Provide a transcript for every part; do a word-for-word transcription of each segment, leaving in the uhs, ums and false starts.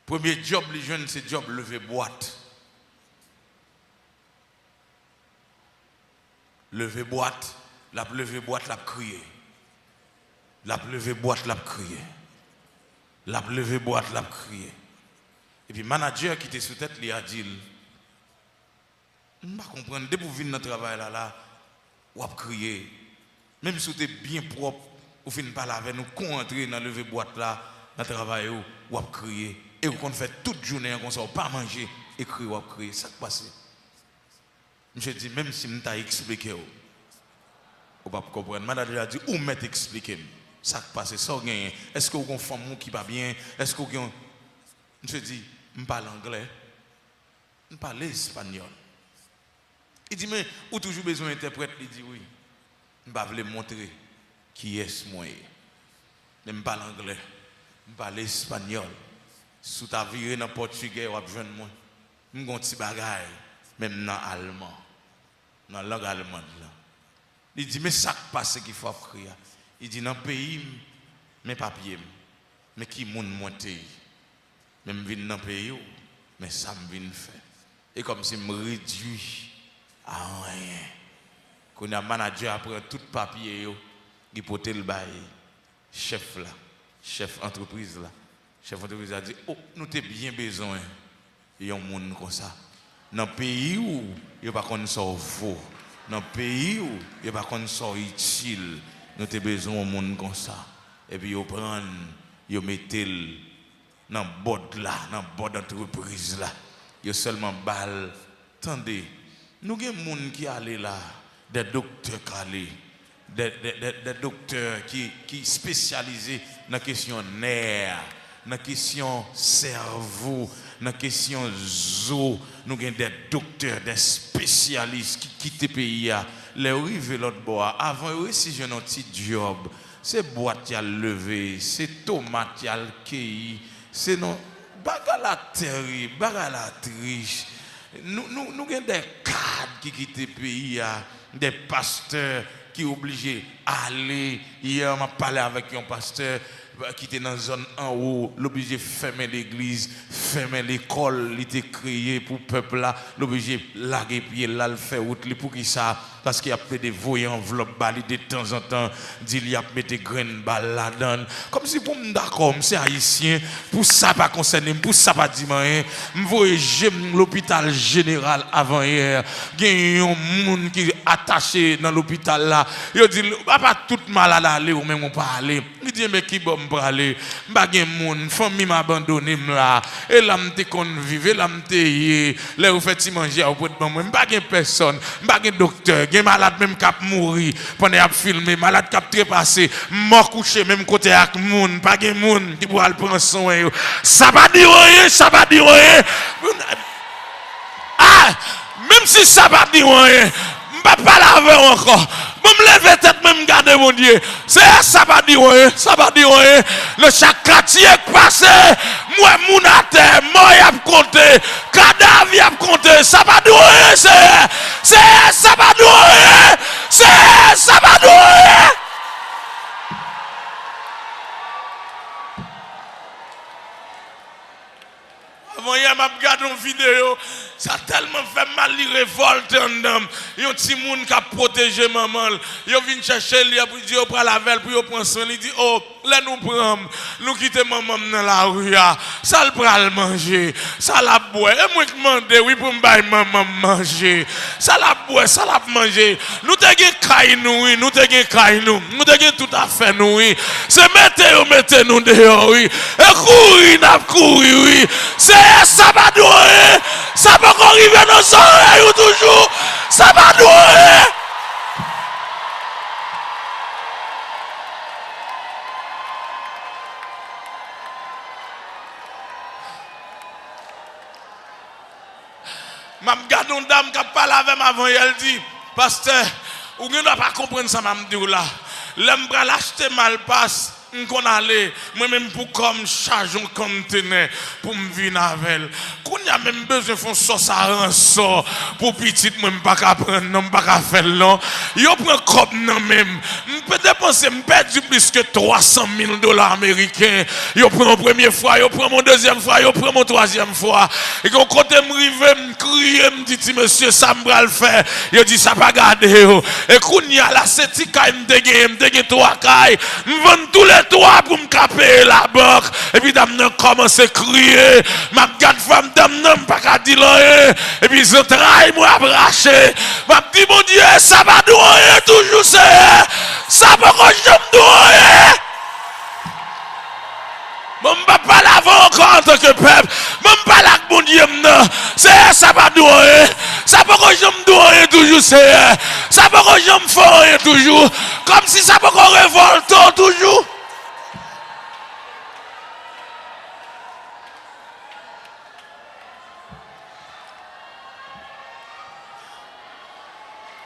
Premye djòb li jwenn se djòb leve bwat. Leve bwat, l ap leve bwat, l ap kriye. L ap leve bwat, l ap kriye. L ap leve bwat, l ap kriye. Epi manadjè ki te sou tèt li a di l, "M pa konprann, depi w vin nan travay la, la, w ap kriye. Menm si w te byen pwòp, ou fin pale avè nou, kou w antre nan leve bwat la, nan travay ou, w ap kriye. E ou konn fè tout jounen an konsa, w pa manje, e kriye w ap kriye. Sa k pase?" Misye di, "Menm si m ta eksplike w, ou p ap konprann." Manadjè a di, "Ou mèt eksplike m. Sa k pase? Sa w genyen? Èske w gen yon fanm ou ki pa byen? Èske w gen yon," Misye di, "M pale anglè. M pale espanyòl." Li di, "Men, ou toujou bezwen entèprèt?" Li di, "Wi. M pa vle montre kiyès mwen ye. Men m pale anglè. M pale espanyòl. Si w ta vire nan pòtigè, w ap jwenn mwen. M gen yon ti bagay, men m nan alman, nan lang almann lan." Li di, "Men sa k pase ki fè w ap kriye a?" Li di, "Nan peyi m, men papye m, men ki moun mwen te ye. Men m vin nan peyi w, men sa m vin fè. E kòmsi m redui a anyen." Kounye a, manadjè a pran tout papye yo, li pote l bay chèf la, chèf antrepriz la. Chèf antrepriz la di, "O, nou te byen bezwen yon moun konsa. Nan peyi w, yo pa konn sa w vo. Nan peyi w, yo pa konn sa w itil. Nou te bezwen yon moun konsa." Epi yo pran l, yo mete l nan bòd la, nan bòd antrepriz la. Yo sèlman ba l, tande, nou gen moun ki ale la, de doktè k ale, de, de, de, de doktè ki, ki espesyalize nan kesyon nè, nan kesyon sèvo, nan kesyon zo. Nou gen de doktè, de espesyalis ki kite peyi a. Lè yo rive lòt bò a, avan yo resi jwenn yon ti djòb, se bwat y al leve, se tomat y al keyi, se non, bagay la tèrib, bagay la tris. Nou, nou, nou gen de kad ki kite peyi a, de pastè ki oblije ale. Yè, m ap pale avèk yon pastè ki te nan zòn anwo, l oblije fèmen legliz, fèmen lekòl li te kreye pou pèp la, l oblije lage pye l, l al fè wout li. Poukisa? Paske y ap plede voye anvlòp ba li detanzantan, di l y ap mete grenn bal ladan l. Kòmsi pou m dakò, m se ayisyen, pou sa pa konsène m, pou sa pa di m anyen. M voye je m lopital jeneral avanyè, gen yon moun ki atache nan lopital la. Yo di l, "Apa tout malad ale, ou menm ou pa ale?" Li di, "Enben, kibò m prale? M pa gen moun, fanmi m abandone m la. E la m te konn viv, e la m te ye. Lè yo fè ti manje a, yo pot ban mwen. M pa gen pèsòn, m pa gen doktè. Gen malad menm k ap mouri pandan y ap filme, malad k ap trepase, mò kouche menm kote ak moun. Pa gen moun ki pou al pran swen yo." Sa pa di w anyen, sa pa di w anyen. Ah, menm si sa pa di w anyen, m p ap pale avè w ankò. Bon, m leve tèt mwen, m gade Bondye. Seyè, sa pa di w anyen, sa pa di w anyen. Nan chak katye k pase, m wè moun atè, mò y ap konte, kadav y ap konte. Sa pa di w anyen, Seyè. Seyè, sa pa di w anyen. Seyè, sa pa di w anyen. Avanyè m ap gade yon videyo, sa tèlman fè m mal, li revòlte anndan m. Yon timoun k ap pwoteje manman l, yo vin chèche l, y ap di yo pral avè l pou yo pran swen. Li di, "O, lè nou pran m, nou kite manman m nan lari a, sa l pral manje, sa l ap bwè? E mwen k mande, wi, pou m bay manman m manje. Sa l ap bwè, sa l ap manje?" Nou te gen kay nou, wi, nou te gen kay nou. Nou te gen tout afè nou, wi. Se mete yo mete nou deyò, wi. E kouri n ap kouri, wi. Seyè, sa pa di w anyen. Sa poko rive nan zòrèy ou toujou. Sa pa di w anyen. M ap gade yon dam k ap pale avè m avanyè, l di, "Pastè, ou gen dwa pa konprann sa m ap di w la. Lè m pral achte Malpas, M konn ale, mwen menm pou kò m chaje yon kontenè pou m vin avè l. Kounye a menm m bezwen fè yon sòs aransò pou pitit mwen, m pa ka pran non, m pa ka fè l non. Yo pran kòb nan men m. M pe depanse, m pèdi plis ke twa san mil dola ameriken. Yo pran yon premye fwa, yo pran m yon dezyèm fwa, yo pran m yon twazyèm fwa. E gen yon kote m rive, m kriye, m di, "Ti mesye, sa m pral fè?" Yo di, "Sa pa gade w." E kounye a la, se ti kay m te genyen, m te gen twa kay. M vann toulètwa pou m ka peye labank. Epi dam nan kòmanse kriye. M ap gad fanm dam nan, m pa ka di l anyen. Epi zantray mwen ap rache. M ap di, "Bondye, sa pa di w anyen toujou, Seyè? Sa poko janm di w anyen?" Bon, m p ap pale avè w ankò antanke pèp. Bon, m pale ak Bondye m nan. Seyè, sa pa di w anyen. Sa poko janm di w anyen toujou, Seyè. Sa poko janm fè w anyen toujou. Kòmsi sa poko revòlte w toujou.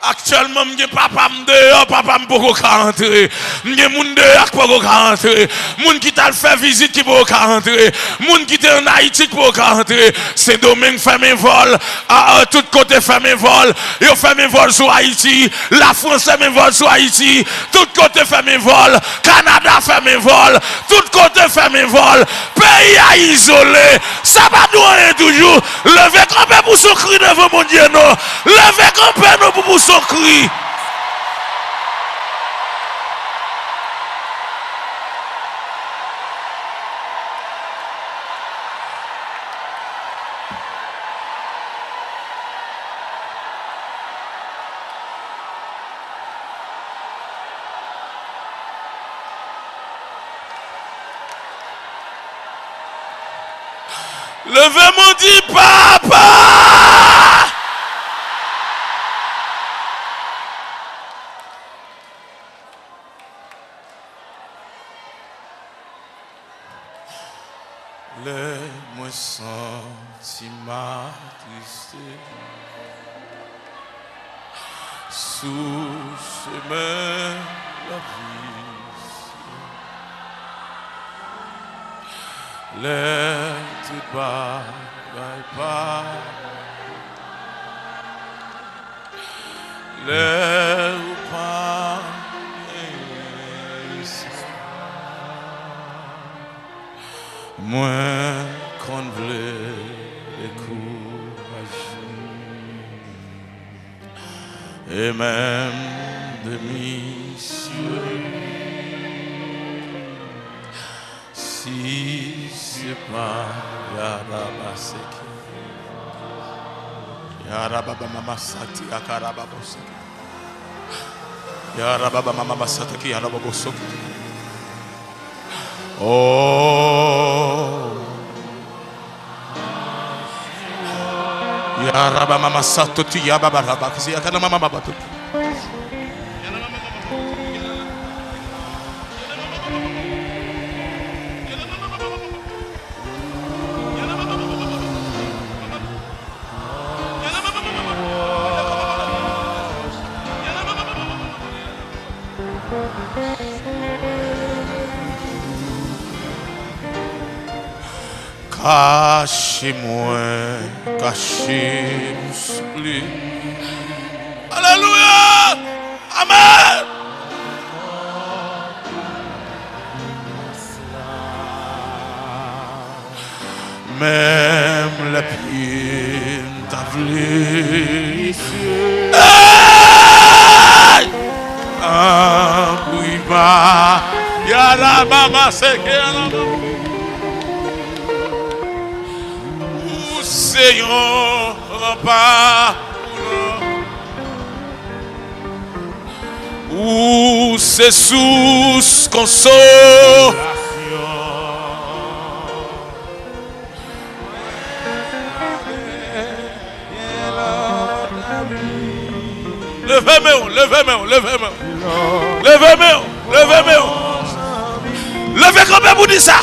Aktyèlman, m gen papa m deyò, papa m poko ka antre. M gen moun deyò k poko ka antre. Moun ki t al fè vizit ki poko ka antre. Moun ki te ann Ayiti k poko ka antre. Sendomeng fèmen vòl. A, a, tout kote fèmen vòl. Yo fèmen vòl sou Ayiti. Lafrans fèmen vòl sou Ayiti. Tout kote fèmen vòl. Kanada fèmen vòl. Tout kote fèmen vòl. Peyi a izole. Sa pa di w anyen toujou. Leve kanpe pou son kri devan Bondye nou. Leve kanpe nou pou, pou son kri. Leve men w, di, "Papa!" Lè mwen santi m atriste sou chemen lavi, lè tout bagay pa Lè ou pa genyen espwa, mwen konn vle dekouraje. E menm demi sure. Si se pa Yarabaseke. Yarababa mama sati akarababo seke. Yarababa mama masata ki yarababo soki. Oh. Yaraba mama sato ti yababa raba kisi yakana mama baba tu. Kache mwen, kache m, souple. Alelouya! Amèn! Menm lè pye m ta vle. Hey! Anpri pa. Yara mama seke alama. Ou se yon ranpa pou nou. Ou se sous konsolasyon. Leve men w, leve men w, leve men w. Leve men w, leve men w. Leve kanpe pou di sa.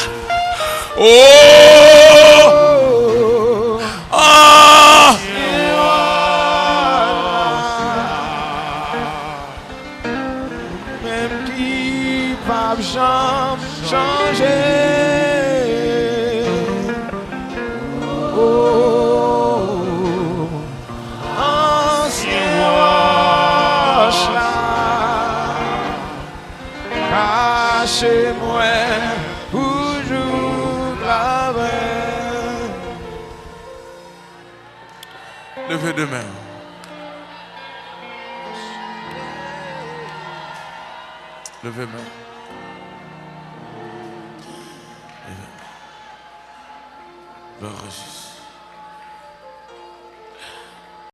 Oh! Ah! Menm ki p ap janm Leve de men. Leve men. Leve men. Glwa a Jezi.